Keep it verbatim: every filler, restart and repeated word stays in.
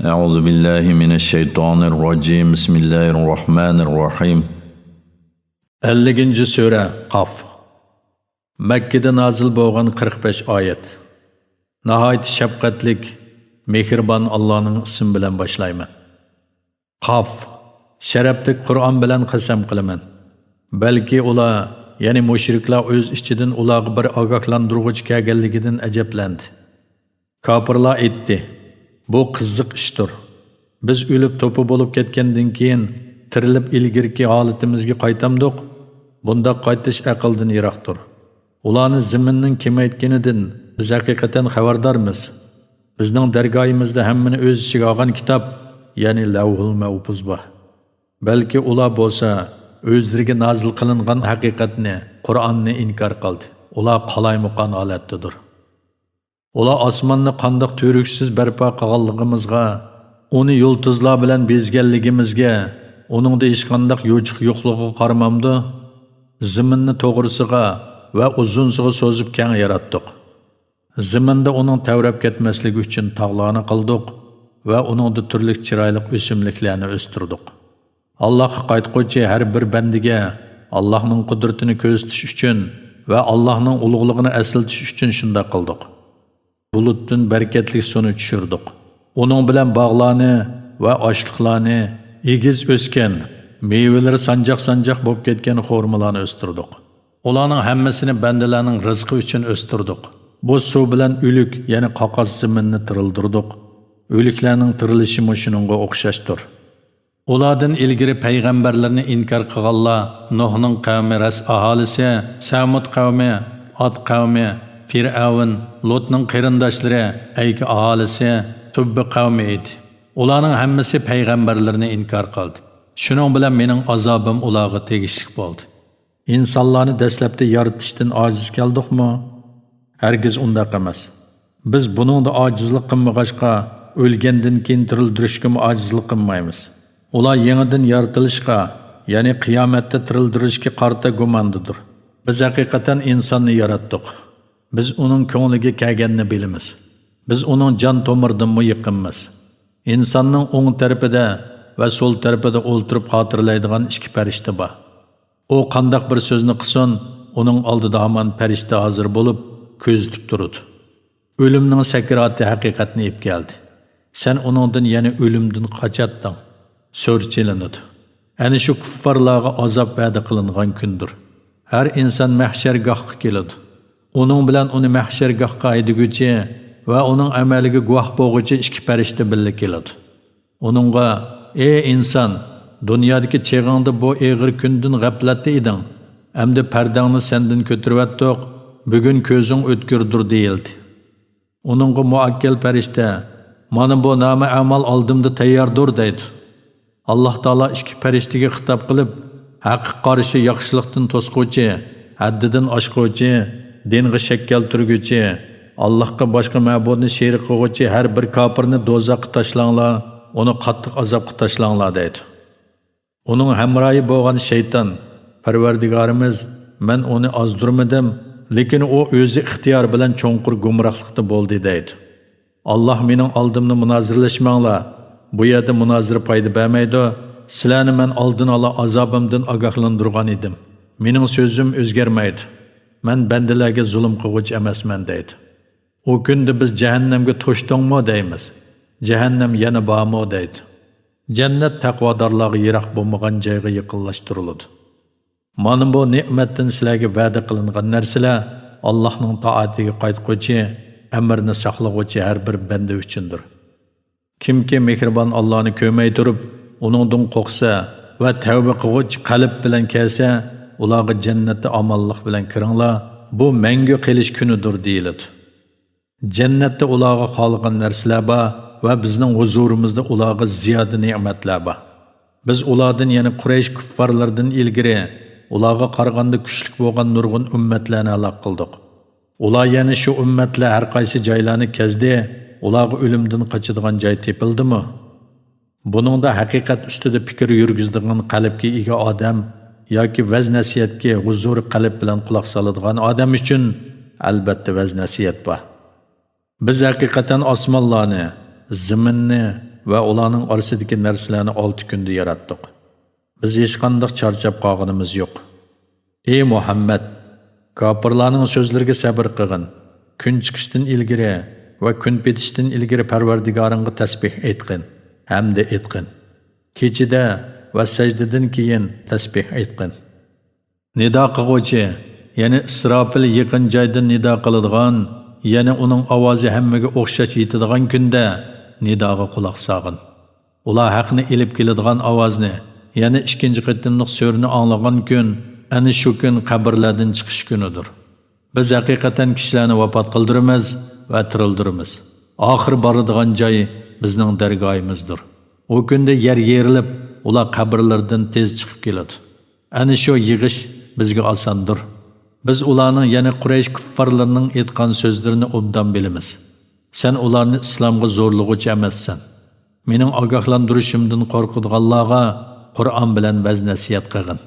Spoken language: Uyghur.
أعوذ بالله من الشيطان الرجيم. بسم الله الرحمن الرحيم. ئەللىكىنچى سۈرە، قاف. مەككىدە نازىل بولغان قىرىق بەش ئايەت. ناھايىتى شەپقەتلىك، مېھرىبان ئاللانىڭ ئىسمى بىلەن باشلايمەن. قاف. شەرەپلىك قۇرئان بىلەن قەسەم قىلىمەن. بەلكى ئۇلار، يەنى مۇشرىكلار ئۆز ئىچىدىن ئۇلارغا بىر ئاگاھلاندۇرغۇچى كەلگەنلىكىدىن ئەجەبلەندى. كاپىرلار ئېيتتى: «بۇ قىزىق ئىشتۇر. بىز ئۆلۈپ توپا بولۇپ كەتكەندىن كېيىن تىرىلىپ ئىلگىرىكى ھالىتىمىزگە قايتامدۇق؟ بۇنداق قايتىش ئەقىلدىن يىراقتۇر. ئۇلارنى زېمىننىڭ كېمەيتكىنىدىن بىز ھەقىقەتەن خەۋەردارمىز. بىزنىڭ دەرگاھىمىزدا ھەممىنى ئۆز ئىچىگە ئالغان كىتاب، يەنى لەۋھۇل مەھپۇز بار.» بەلكى ئۇلار بولسا ئۆزلىرىگە نازىل قىلىنغان ھەقىقەتنى، قۇرئاننى ئىنكار قىلدى. ئۇلار قالايمىقان ھالەتتىدۇر. ئۇلار ئاسماننى قانداق تۈۋرۈكسىز بەرپا قىلغانلىقىمىزغا، ئۇنى يۇلتۇزلار بىلەن بېزىگەنلىكىمىزگە، ئۇنىڭدا ھېچقانداق يوچۇق يوقلۇقىغا قارىمامدۇ؟ زېمىننى توغرىسىغا ۋە ئۇزۇنسىغا سوزۇپ كەڭ ياراتتۇق. زېمىندا ئۇنىڭ تەۋرەپ كەتمەسلىكى ئۈچۈن تاغلارنى قىلدۇق ۋە ئۇنىڭدا تۈرلۈك چىرايلىق ئۆسۈملۈكلەرنى ئۆستۈردۇق. ئاللاھقا قايتقۇچى ھەر بىر بەندىگە ئاللاھنىڭ قۇدرىتىنى كۆرسىتىش ئۈچۈن ۋە ئاللاھنىڭ ئۇلۇغلۇقىنى ئەسلىتىش ئۈچۈن شۇنداق قىلدۇق. بۇلۇتتىن بەرىكەتلىك سۇنى چۈشۈردۇق. ئۇنىڭ بىلەن باغلارنى ۋە ئاشلىقلارنى، ئېگىز ئۆسكەن، مېۋىلىرى سانجاق-سانجاق بولۇپ كەتكەن خورمىلارنى ئۆستۈردۇق. ئۇلارنىڭ ھەممىسىنى بەندىلەرنىڭ رىزقى ئۈچۈن ئۆستۈردۇق. بۇ سۇ بىلەن ئۆلۈك، يەنى قاقاس زېمىننى تىرىلدۈردۇق. ئۆلۈكلەرنىڭ تىرىلىشىمۇ شۇنىڭغا ئوخشاشتۇر. ئۇلاردىن ئىلگىرى پەيغەمبەرلىرىنى ئىنكار قىلغانلار نۇھنىڭ قەۋمى رەس ئاھالىسى، سەمۇد قەۋمى، ئاد قەۋمى، فىرئەۋن، لۇتنىڭ قېرىنداشلىرى ئەيكە ئاھالىسى، تۇببە قەۋمى ئىدى. ئۇلارنىڭ ھەممىسى پەيغەمبەرلىرىنى ئىنكار قىلدى. شۇنىڭ بىلەن مېنىڭ ئازابىم ئۇلارغا تېگىشلىك بولدى. ئىنسانلارنى دەسلەپتە يارىتىشتىن ئاجىز كەلدۇقمۇ؟ ھەرگىز ئۇنداق ئەمەس. بىز بۇنىڭدا ئاجىزلىق قىلمىغاچقا، ئۆلگەندىن كېيىن تىرىلدۈرۈشكىمۇ ئاجىزلىق قىلمايمىز. ئۇلار يېڭىدىن يارىتىلىشقا، يەنى قىيامەتتە تىرىلدۈرۈلۈشكە قارىتا گۇماندىدۇر. بىز ھەقىقەتەن ئىنساننى ياراتتۇق. بىز ئۇنىڭ كۆڭلىگە كەلگەننى بىلىمىز. بىز ئۇنىڭ جان تومۇرىدىنمۇ يېقىنمىز. ئىنساننىڭ ئوڭ تەرىپىدە ۋە سول تەرىپىدە ئولتۇرۇپ خاتىرىلەيدىغان ئىككى پەرىشتە بار. ئۇ قانداق بىر سۆزنى قىلسۇن، ئۇنىڭ ئالدىدا ھامان پەرىشتە ھازىر بولۇپ، كۆزىتىپ تۇرىدۇ. ئۆلۈمنىڭ سەكراتى ھەقىقەتنى ئېلىپ كەلدى. سەن ئۇنىڭدىن، يەنى ئۆلۈمدىن قاچاتتىڭ. سۆر چېلىنىدۇ. ئەنە شۇ كۇففارلارغا ئازاب ۋەدە قىلىنغان كۈندۇر. ھەر ئىنسان مەھشەرگاھقا كېلىدۇ. ئۇنىڭ بىلەن ئۇنى مەھشەرگاھقا ھەيدىگۈچى ۋە ئۇنىڭ ئەمەلىگە گۇۋاھ بولغۇچى ئىككى پەرىشتە بىللە كېلىدۇ. ئۇنىڭغا: «ئەي ئىنسان، دۇنيادىكى چېغىڭدا بۇ ئېغىر كۈندىن غەپلەتتە ئىدىڭ. ئەمدى پەردەڭنى سەندىن كۆتۈرۈۋەتتۇق. بۈگۈن كۆزۈڭ ئۆتكۈردۇر» دېيىلدى. ئۇنىڭغا مۇئەككەل پەرىشتە: «مانا بۇ نامە ئەمال ئالدىمدا تەيياردۇر» دەيدۇ. ئاللاھ تائالا ئىككى پەرىشتىگە خىتاب قىلىپ: «ھەققە قارشى ياخشىلىقتىن توسقۇچى، ھەددىدىن ئاشقۇچى، دىنغا شەك كەلتۈرگۈچى، ئاللاھقا باشقا مەبۇدنى شېرىك قىلغۇچى ھەر بىر كاپىرنى دوزاخقا تاشلاڭلار، ئۇنى قاتتىق ئازابقا تاشلاڭلار» دەيدۇ. ئۇنىڭ ھەمراھى بولغان شەيتان: «پەرۋەردىگارىمىز، مەن ئۇنى ئازدۇرمىدىم، لېكىن ئۇ ئۆزى ئىختىيار بىلەن چوڭقۇر گۇمراھلىقتا بولدى» دەيدۇ. ئاللاھ: «مېنىڭ ئالدىمدا مۇنازىرىلەشمەڭلار، بۇ يەردە مۇنازىرە پايدا بەرمەيدۇ، سىلەرنى مەن ئالدىن ئالا ئازابىمدىن ئاگاھلاندۇرغان ئىدىم. مېنىڭ سۆزۈم ئۆزگەرمەيدۇ. مەن بەندىلەرگە زۇلۇم قىلغۇچى ئەمەسمەن» دەيدۇ. ئۇ كۈندە: «بىز جەھەننەمگە توشتۇڭمۇ؟» دەيمىز. «جەھەننەم يەنە بارمۇ؟» دەيدۇ. جەننەت تەقۋادارلارغا يىراق بولمىغان جايغا يېقىنلاشتۇرۇلىدۇ. مانا بۇ نېمەتتىن سىلەرگە ۋەدە قىلىنغان نەرسىلەر ئاللاھنىڭ تائەتىگە قايتقۇچى، ئەمرىنى ساقلىغۇچى ھەر بىر بەندە ئۈچۈندۇر. كىمكى مېھرىبان ئاللانى كۆرمەي تۇرۇپ، ئۇنىڭدىن قورقسا ۋە تەۋبە قىلغۇچ قەلب بىلەن كەلسە، ئۇلارغا جەننەتتە ئامانلىق بىلەن كىرىڭلار، بۇ مەڭگۈ قېلىش كۈنىدۇر دېيىلىدۇ. جەننەتتە ئۇلارغا خالىغان نەرسىلەر بار ۋە بىزنىڭ ھۇزۇرىمىزدا ئۇلارغا زىيادە نېمەتلەر بار. بىز ئۇلاردىن، يەنى قۇرەيش كۇففارلىرىدىن ئىلگىرى ئۇلارغا قارىغاندا كۈچلۈك بولغان نۇرغۇن ئۈممەتلەرنى ھالاك قىلدۇق. ئۇلار، يەنى شۇ ئۈممەتلەر ھەر قايسى جايلارنى كەزدى، ئۇلارغا ئۆلۈمدىن قاچىدىغان جاي تېپىلدىمۇ؟ بۇنىڭدا ھەقىقەت ئۈستىدە پىكىر يۈرگۈزىدىغان قەلبكە ئىگە ئادەم ياكى ۋەز-نەسىھەتكە ھۇزۇرى قەلب بىلەن قۇلاق سالىدىغان ئادەم ئۈچۈن ئەلبەتتە ۋەز-نەسىھەت بار. بىز ھەقىقەتەن ئاسمانلارنى، زېمىننى، ۋە ئۇلارنىڭ ئارىسىدىكى نەرسىلەرنى ئالتە كۈندە ياراتتۇق. بىز ھېچقانداق چارچاپ قالغىنىمىز يوق. ئى مۇھەممەد! كاپىرلارنىڭ سۆزلىرىگە سەبىر قىلغىن. كۈن چىقىشتىن ئىلگىرى ۋە كۈن پېتىشتىن ئىلگىرى پەرۋەردىگارىڭغا تەسبىھ ئېيتقىن ھەمدە ئېيتقىن. كېچىدە ۋە سەجدىدىن كېيىن تەسبىھ ئېيتقىن. نىدا قىلغۇچى، يەنى ئىسراپىل يېقىن جايدىن نىدا قىلىدىغان، يەنى ئۇنىڭ ئاۋازى ھەممىگە ئوخشاش يېتىدىغان كۈندە نىداغا قۇلاق سالغىن. ئۇلار ھەقنى ئېلىپ كېلىدىغان ئاۋازنى، يەنى ئىككىنچى قېتىملىق سۈرىنى ئاڭلىغان كۈن، ئەنە شۇ كۈن قەبرىلەردىن چىقىش كۈنىدۇر. بىز ھەقىقەتەن كىشىلەرنى ۋاپات قىلدۇرىمىز ۋە تىرىلدۈرىمىز. ئاخىر بارىدىغان جاي بىزنىڭ دەرگاھىمىزدۇر. ئۇ كۈندە يەر يېرىلىپ، ئۇلار قەبرىلىرىدىن تېز چىقىپ كېلىدۇ. ئەنە شۇ يىغىش بىزگە ئاساندۇر. بىز ئۇلارنىڭ، يەنى قۇرەيش كۇففارلىرىنىڭ ئېيتقان سۆزلىرىنى ئوبدان بىلىمىز. سەن ئۇلارنى ئىسلامغا زورلىغۇچى ئەمەسسەن. مېنىڭ ئاگاھلاندۇرۇشۇمدىن قورقىدىغانلارغا قۇرئان بىلەن ۋەز-نەسىھەت قىلغىن.